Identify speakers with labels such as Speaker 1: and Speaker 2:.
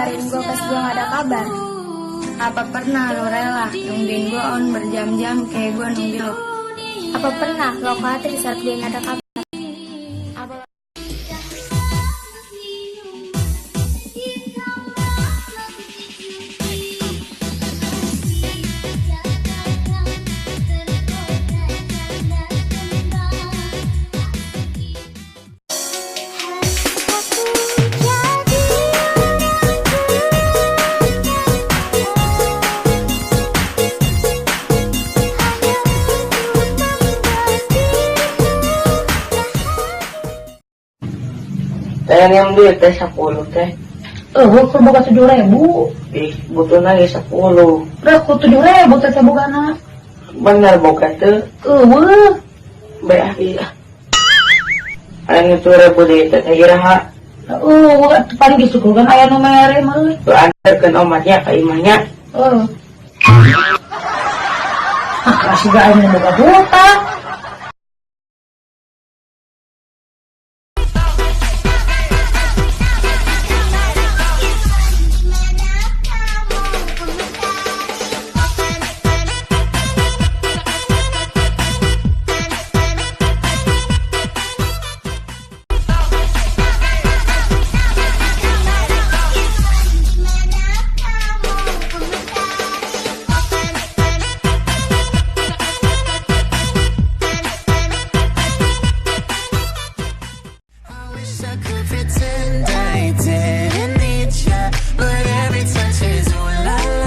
Speaker 1: Cariin gue pas gue gak ada kabar?
Speaker 2: Apa pernah lo rela nungguin gue on berjam-jam kayak gue nungguin lo?
Speaker 1: Apa pernah lo khawatir saat gue gak ada kabar?
Speaker 2: Apa
Speaker 3: Teh, yang duit teh 10 teh.
Speaker 4: Eh, keur boga 7.000.
Speaker 3: Ih, butuh lagi 10.
Speaker 4: Udah ku 7.000 teh bogana.
Speaker 3: Bener boga teh.
Speaker 4: Eueuh.
Speaker 3: Bae ah, iya. Aya 7.000 deui teh iraha?
Speaker 4: Eueuh, paling geus kan aya nu mere mah euy.
Speaker 3: Tuh, anterkeun omatnya ka imahnya.
Speaker 4: Heuh. Ah, kasih ga aya nu boga hutang.